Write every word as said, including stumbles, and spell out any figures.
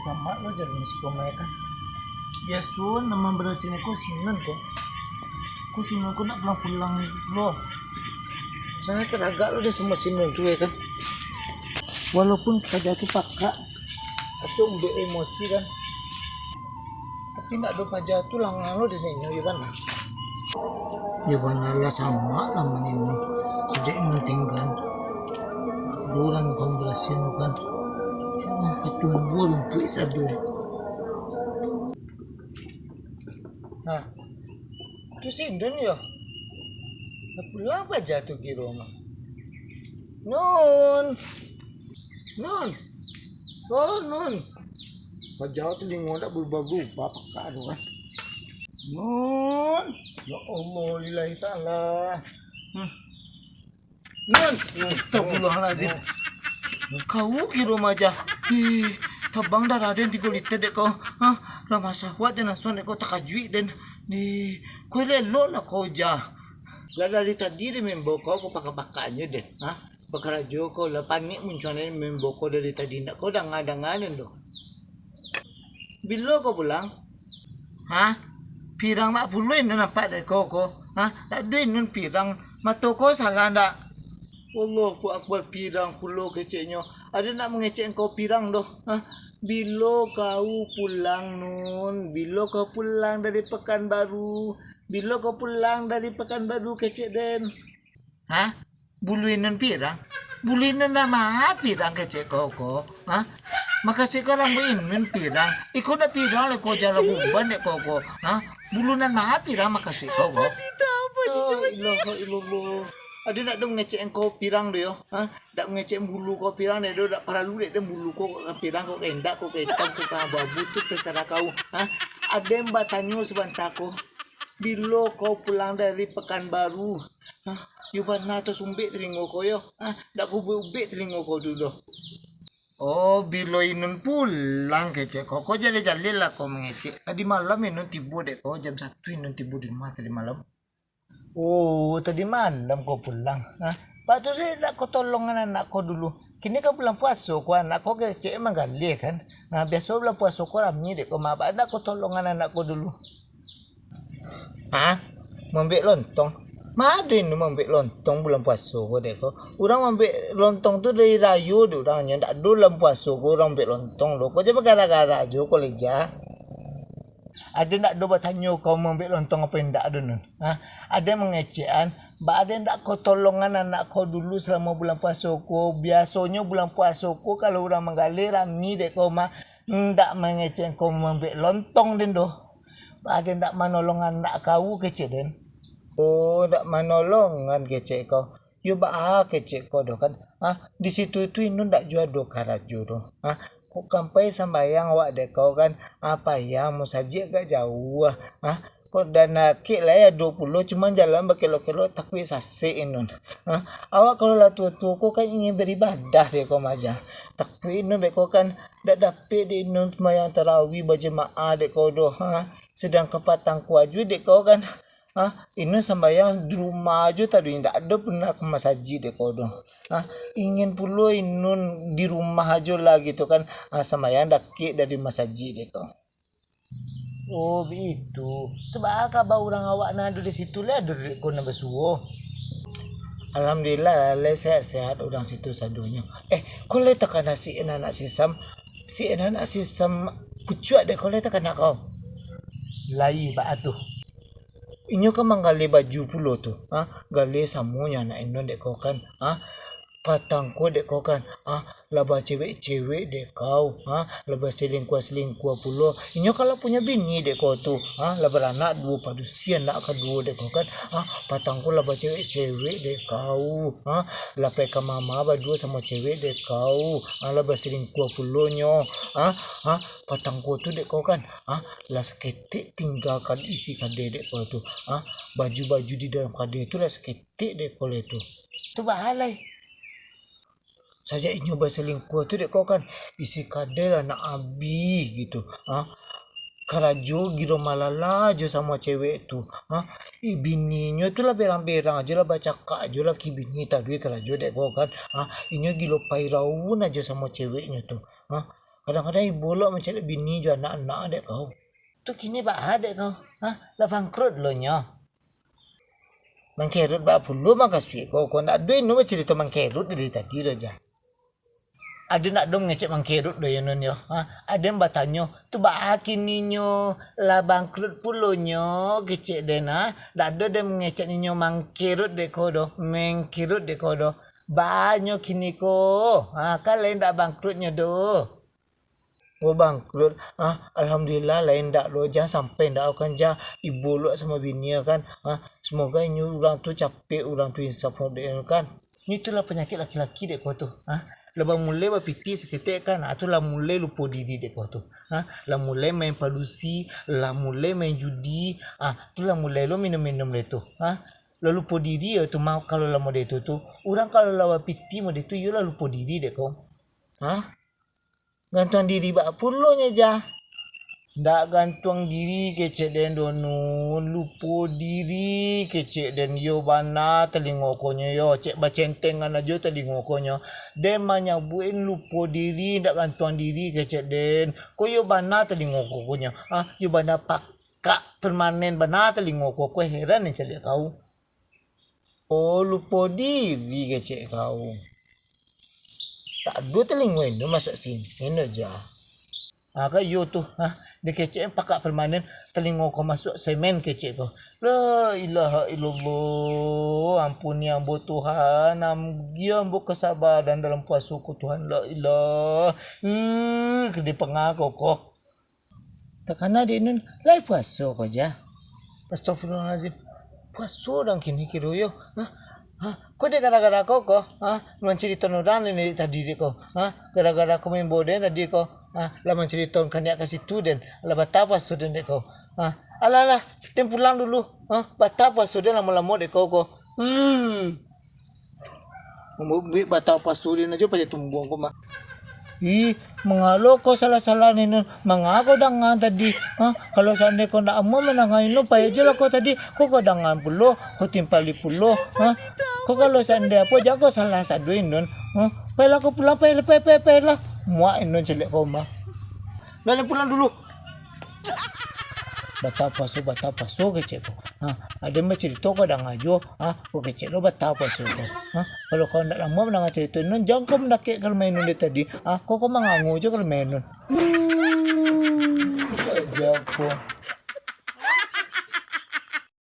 Samak lo jalan siko mai kan. Biaso nan mambarasian ko si Nun ko. Ko si Nun ko ndak pulang-pulang lo. Sangaik taragak lo deh samo si Nun tu, ya kan. Walaupun paja tu pakak, atau umbek emosi kan. Tapi ndak ado paja tu langang lo deh inyo, ya kan. Yo bana lah, samak lah manino. Sajak inyo tingga, bulan kau barasiah kan. Wah, itu buah rumpuik sado. Nah, tu si Indun yo. Lah pulang paja tu kiro mah. Nun. Nun. Oh, Nun. Paja telingo dak berubah-ubah pakak tu kan. Nun. Ya Allah, lillahi ta'ala. Hmm. Nun. Astagfirullahalazim. Kau kiro maja. Ih, tabang darah den tigo liter dek kau. Hah? Lah masahwat den asuan dek kau, takajuik den. Ih, kau elok lah kau ja. Lah dari tadi den membao kau, kau pakak-pakaknyo den. Hah? Bakarajo kau lah, panik muncuang den membao kau dari tadi, ndak kau danga-danga den doh. Bilo kau pulang? Hah? Pirang bak puluah inun nampak dek kau ko? Hah? Dak ado inun pirang. Mato kau salah ndak? Allahu Akbar, pirang pulo keceknyo. Ado nak mangecek engkau pirang doh. Hah? Bilo kau pulang, Nun? Bilo kau pulang dari Pekanbaru? Bilo kau pulang dari Pekanbaru, kecek den? Hah? Bulu inun pirang? Bulu inun nan ma pirang kecek kau ko? Hah? Makasih kau rambuik inun pirang. Iko ndak pirang lai ko, jala buban dek kau ko. Hah? Bulu nan ma pirang makasih kau ko? La ilaha illallah. Ado ndak do mangecek engkau pirang do yo? Hah? Ndak mangecek bulu kau pirang dek do, ndak paralu dek den bulu kau ka pirang, kau ka indak, kau ka itam, kau ka abu-abu, tu tasarah kau. Hah? Aden batanyo sabanta ko. Bilo kau pulang dari Pekanbaru? Hah? Yo bana tasumbek talingo kau yo. Hah? Ndak kau ubek-ubek talingo kau tu doh. Oh, bilo inun pulang kecek kau. Kau jaleh-jaleh lah kau mangecek. Tadi malam inun tibo dek kau, jam satu inun tibo di rumah tadi malam. Oh, tadi malam kau pulang. Hah? Patut dek ndak kau tolongan anak kau dulu. Kini kan bulan puaso ko, anak kau kecek manggaleh kan. Nah, biaso bulan puaso ko rami dek kau, ma baa ndak kau tolongan anak kau dulu. Hah? Mambek lontong? Ma ado inun mambek lontong bulan puaso ko dek kau. Urang mambek lontong tu dari rayo dek urang, nyo ndak ado bulan puaso ko urang mambek lontong doh. Kau jan bagara-gara jo kau lai ja. Aden ndak do batanyo kau mambek lontong apo indak do, Nun. Ha? Aden mangecek an, baa aden ndak kau tolongan anak kau dulu salamo bulan puaso ko. Biasonyo bulan puaso ko kalau urang manggaleh rami dek kau mah, ndak mangecek kau mambek lontong den doh. Baa aden ndak manolong anak kau kecek den. Oh, ndak manolongan kecek kau. Yo baa kecek kau doh kan. Ah, di situ tu inun ndak juo ado karajo doh. Ah, kok kampai sambayang awak dek kau kan. Ah, payah musajik agak jauah. Ah, kok dan akik lai ado pulo, cuman jalan bakelok-kelok, takuik sasek inun. Ah, awak kalau lah tuo-tuo ko kan ingin beribadah dek kau maja. Takuik inun dek kau kan, ndak dapek dek inun sambayang tarawih bajamaah dek kau doh. Ha, sedangkan patang ko ajo dek kau kan. Ha, inun sambayang di rumah ajo tadi, indak ado pernah ka masajik dek kau doh. Ha, ingin pulo inun di rumah ajo lah gitu kan. Ha, sambayang dakek dari masajik dek kau. Oh, baitu. Tu baa kaba urang awak nan ado di situ, lai ado dek ko nan basuo? Alhamdulillah, lai sehat-sehat urang situ sadonyo. Eh, ko lai takana si Enanak Sisam? Si Enanak Sisam kucuak dek ko, lai takana kau? Lai, baa tu? Inyo kan manggaleh baju pulo tu, ha? Galeh samo nyo anak inun dek ko kan, ha? Patang ko dek ko kan, ha? Lah bacewek-cewek dek kau, ha? Lah baselingkuah-selingkuah pulo. Inyo kan lah punyo bini dek ko tu, ha? Lah baranak duo, padusi anak kaduo dek ko kan, ha? Patang ko lah bacewek-cewek dek kau, ha? Lah pai ka mama baduo samo cewek dek kau, ha? Lah baselingkuah pulo nyo, ha? Ha? Patang ko tu dek ko kan, ha? Lah saketek tinggakan isi kadai dek ko tu. Ha? Baju-baju di dalam kadai tu lah saketek dek ko lai tu. Tu baa lai? Sajak inyo basalingkuah tu dek ko kan, isi kadai lah nak abih gitu. Ha? Karajo gilo malala jo samo cewek tu. Ha? Ih, bininyo tu lah berang-berang ajo lah, bacakak ajo laki bini tadi karajo dek ko kan. Ha? Inyo gilo pairaun ajo samo ceweknyo tu. Ha? Kadang-kadang ibo lo mancaliak bini jo anak-anak dek kau. Tu kini baa dek kau? Ha? Lah bangkrut lo nyo. Mangkerut baa pulo mukasuik kau? Kau ndak ado ino bacarito mangkerut dari tadi doh, Jah. Ado ndak ado mangecek mangkerut doh yo, Nun, yo? Ha? Ado nan batanyo, tu baa kininyo lah bangkrut pulo nyo, kecek den, ha? Ndak ado den mangecek ninyo mangkerut dek kau doh, mangkerut dek kau doh. Baa nyo kini ko? Ha, kan lai ndak bangkrut nyo doh. Oh, bangkrut. Ah, alhamdulillah, lai ndak lo, Jah, sampai ndak lo kan, Jah. Ibo lo samo bini kan. Ah, semoga inyo urang tu capek, urang tu insaf dek kan. Nyo itulah panyakik laki-laki dek kau tu. Ah, lah bamulai bapitih saketek kan. Ah, tu lah mulai lupo diri dek kau tu. Ah, lah mulai main padusi, lah mulai main judi. Ah, tu lah mulai lo minum-minum dek tu. Ah, lah lupo diri yo tu mah kalau lah model tu tu. Urang kalau lah bapitih model tu, iyo lah lupo diri dek kau. Hah? Gantuang diri baa pulo nyo, Jah? Ndak gantuang diri kecek den doh, Nun, lupo diri kecek den. Yo bana talingo ko nyo yo, cek bacentengan ajo talingo ko nyo. Den manyabuik lupo diri, ndak gantuang diri kecek den. Ko yo bana talingo ko, ko nyo. Ah, yo bana pakak permanen bana talingo ko, ko heran den caliak kau. Oh, lupo diri kecek kau. Tak ado talingo inyo masuak sini, no, Jah. Ah, kan iyo tu, ha, dikecek pakak permanen, talingo ko masuak semen kecek ko. La ilaha illallah, ampuni ambo Tuhan, am-, bagi ambo kasabaran dalam puaso ko Tuhan, la ilah, uh, gede pangah ko ko. Takana dek Nun, lai puaso ko, Jah? Astagfirullahalazim. Puaso dang kini kiro yo. Hah? Hah? Ko dek gara-gara ko ko? Hah? Mancaliton urang ni dek tadi dek ko. Hah? Gara-gara ko maimbau den tadi ko. Hah? Lah mancaliton kaniak ka situ den. Lah bata puaso den dek ko. Hah? Alah, alah, den pulang dulu. Hah? Bata puaso den lamo-lamo dek ko ko. Hmm. Mambuek bata puaso den ajo paja tumbuang ko mah. Ih, mangalo ko salah-salah ni, Nun? Manga ko danga tadi? Ha? Kalau sandai ko ndak amuah mandanga inyo, pai ajo lah ko tadi. Ko, ko danga pulo, ko timpali pulo. Ha? Ko kalau sandai apo, jan ko salah sado inyo. Ha? Pailah ko pulang, pai, pai, pai, pailah. Muak inyo caliak ko mah. Dah, pulang dulu. Bata puaso, bata puaso kecek ko. Ha, ado bacarito ko danga juo. Ha, ko kecek lo bata puaso ko. Ha, kalau kau ndak lamo mandanga carito Nun, jan ko mandakek ka rumah Nun dari tadi. Ha, ko, ko mangango jo ka rumah Nun. Hmm, aja ko.